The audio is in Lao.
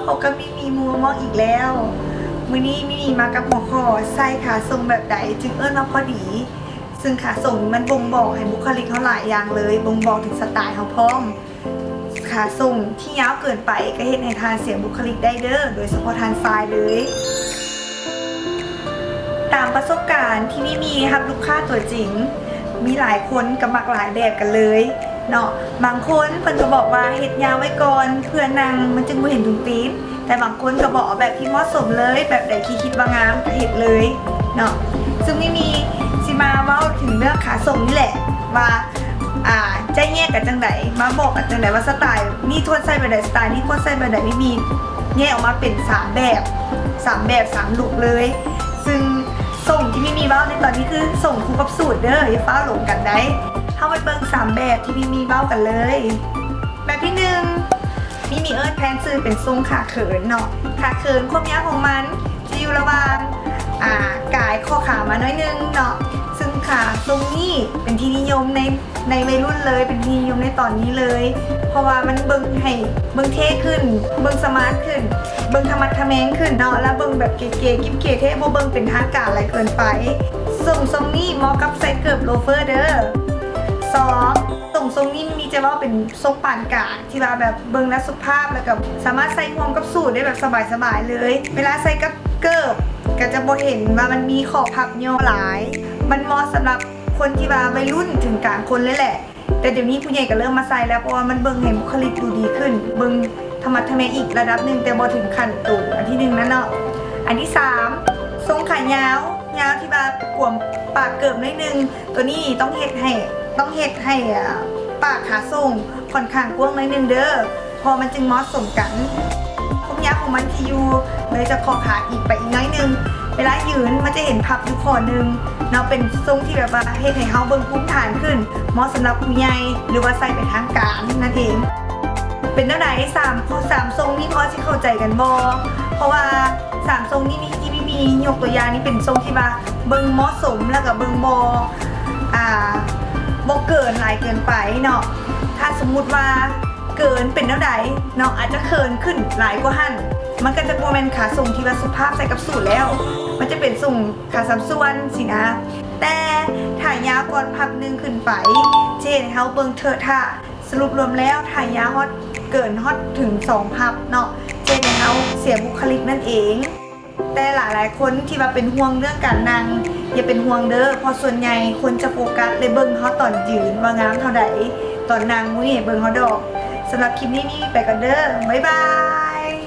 ພົບກັບມິມີໝູ່ມອກອີກແລ້ວ. ມື້ນີ້ມິມີມາກັບຫົວຂໍ້ ໃສ່ຂາສົ້ງແບບໃດຈຶ່ງເອີ້ນວ່າພໍດີ. ຊຶ່ງຂາສົ້ງນີ້ມັນບົ່ງບອກໃຫ້ບຸກຄະລິກເຮົາຫຼາຍຢ່າງເລີຍ, ບົ່ງບອກເຖິງສະຕາຍເຮົາພ້ອມ. ຂາສົ້ງທີ່ຍາວເກີນໄປກໍເຮັດໃຫ້ທ່ານເສຍບຸກຄະລິກໄດ້ເດີ້, ໂດຍສະເພາະທ່ານຊາຍເລີຍ. ຕາມປະສົບການທີ່ມີມີຮັບລູກຄ້າຕົວຈິງ, ມີຫຼາຍຄົນກໍມັກຫຼາຍແບບກັນເລີຍເນາະ. ບາງຄົນເພິ່ນກໍບອກວ່າເຮັດຍາວໄວ້ກ່ອນ ເພື່ອນັ່ງມັນຈຶ່ງບໍ່ເຫັນຖົງຕີນ, ແຕ່ບາງຄົນກໍບອກເອົາແບບທີ່ເໝາະສົມເລີຍ, ແບບໃດທີ່ຄິດວ່າງາມກໍເຮັດເລີຍເນາະ. ຊຶ່ງມີມີຊິມາເວົ້າເຖິງເລື່ອງຂາສົ້ງນີ້ແຫຼະ ວ່າ ອ່າ ຈະແຍກກັນຈັ່ງໃດ, ມາບອກກັນຈັ່ງໃດວ່າສະຕາຍນີ້ຄວນໃສ່ແບບໃດ, ສະຕາຍນີ້ຄວນໃສ່ແບບໃດ, ມີມີແຍກອອກມາເປັນສາມແບບ, ສາມແບບ, ສາມລຸກເລີຍ. ຊຶ່ງສົ້ງທີ່ມີມີເວົ້າໃນຕອນນີ້ຄືສົ້ງຄູ່ກັບສູດເດີ້, ຢ່າຟ້າວຫຼົງກັນໃດ. ເຮົາມາເບິ່ງສາມແບບທີ່ມີມີເວົ້າກັນເລີຍ. ແບບທີໜຶ່ງ ມີມີເອີ້ນແທນຊື່ເປັນຊົງຂາເຂີນເນາະ. ຂາເຂີນຄວາມຍາວຂອງມັນ ທີ່ຢູ່ລະຫວ່າງ ອ່າ ກາຍຂໍ້ຂາມາໜ້ອຍໜຶ່ງເນາະ, ຊຶ່ງຂາຊົງນີ້ເປັນທີ່ນິຍົມໃນ ໃນໄວລຸ້ນເລີຍ, ເປັນທີ່ນິຍົມໃນຕອນນີ້ເລີຍ, ເພາະວ່າມັນເບິ່ງໃຫ້ ເບິ່ງເທ່ຂຶ້ນ, ເບິ່ງສະມາດຂຶ້ນ, ເບິ່ງທະມັດທະແມງຂຶ້ນເນາະ, ແລະ ເບິ່ງແບບເກໆ ກິບເກເທ່, ບໍ່ເບິ່ງເປັນທາງການຫຼາຍເກີນໄປ. ສົ້ງຊົງນີ້ເໝາະກັບໃສ່ເກີບໂລເຟີເດີ້. ສອງ ສົ້ງຊົງນີ້ມີຈະເວົ້າເປັນຊົງປານກາງ ທີ່ວ່າແບບເບິ່ງແລ້ວສຸພາບ ແລ້ວກໍສາມາດໃສ່ຮ່ວມກັບສູດໄດ້ແບບສະບາຍໆເລີຍ. ເວລາໃສ່ກັບເກີບກໍຈະບໍ່ເຫັນວ່າມັນມີຂໍ້ພັບຫຍໍ້ຫຼາຍ. ມັນເໝາະສຳລັບຄົນທີ່ວ່າໄວລຸ້ນເຖິງກາງຄົນເລີຍແຫຼະ, ແຕ່ດຽວນີ້ຜູ້ໃຫຍ່ກໍເລີ່ມມາໃສ່ແລ້ວ ເພາະວ່າມັນເບິ່ງໃຫ້ບຸກຄະລິກດູດີຂຶ້ນ, ເບິ່ງທະມັດທະແມງອີກລະດັບໜຶ່ງ, ແຕ່ບໍ່ເຖິງຂັ້ນໂຕອັນທີໜຶ່ງນັ້ນເນາະ. ອັນທີສາມ ຊົງຂາຍາວ, ຍາວທີ່ວ່າກວມປາກເກີບໜ້ອຍໜຶ່ງ. ໂຕນີ້ຕ້ອງເຮັດໃຫ້ ຕ້ອງເຮັດໃຫ້ ອາ ປາກຂາສົ້ງຂ້ອນຂ້າງກວ້າງໜ້ອຍໜຶ່ງເດີ້, ເພາະມັນຈຶ່ງເໝາະສົມກັນ. ຄວາມຍາວຂອງມັນທີ່ຢູ່ເລີຍຈາກຂໍ້ຂາອີກໄປອີກໜ້ອຍໜຶ່ງ. ເວລາຢືນມັນຈະເຫັນພັບຢູ່ຂໍ້ໜຶ່ງເນາະ, ເປັນຊົງທີ່ແບບວ່າເຮັດໃຫ້ເຮົາເບິ່ງພູມຖານຂຶ້ນ, ເໝາະສຳລັບຜູ້ໃຫຍ່ຫຼືວ່າໃສ່ໄປທາງການນັ້ນເອງ. ເປັນແນວໃດ ສາມ ສາມຊົງນີ້ພໍຊິເຂົ້າໃຈກັນບໍ່? ເພາະວ່າ ສາມຊົງນີ້ມີ ທີ່ມີມີຍົກຕົວຢ່າງນີ້ເປັນຊົງທີ່ວ່າເບິ່ງເໝາະສົມ ແລ້ວກໍເບິ່ງບໍ່ ອ່າ ບໍ່ເກີນຫຼາຍເກີນໄປເນາະ. ຖ້າສົມມຸດວ່າເກີນເປັນແນວໃດເນາະ, ອາດຈະເຂີນຂຶ້ນຫຼາຍກວ່າຫັ້ນ, ມັນກໍຈະບໍ່ແມ່ນຂາສົ້ງທີ່ວ່າສຸພາບໃສ່ກັບສູດແລ້ວ, ມັນຈະເປັນສົ້ງຂາສາມສ່ວນຊີ້ນະ. ແຕ່ຖ້າຍາວກ່ອນພັບໜຶ່ງຂຶ້ນໄປ ຈະເຮັດໃຫ້ເຮົາເບິ່ງເທາະທະ. ສະຫຼຸບລວມແລ້ວ ຖ້າຍາວຮອດ ເກີນຮອດເຖິງສອງພັບເນາະ ຈະເຮັດໃຫ້ເຮົາເສຍບຸກຄະລິກນັ້ນເອງ. ແຕ່ຫຼາຍໆຄົນທີ່ວ່າເປັນຫ່ວງເລື່ອງການນັ່ງ ຢ່າເປັນຫ່ວງເດີ້, ເພາະສ່ວນໃຫຍ່ຄົນຈະໂຟກັສ ແລະ ເບິ່ງເຮົາຕອນຢືນວ່າງາມເທົ່າໃດ, ຕອນນັ່ງບໍ່ມີໃຫ້ເບິ່ງເຮົາດອກ. ສຳລັບຄລິບນີ້ມີໄປກ່ອນເດີ້, ບາຍບາຍ.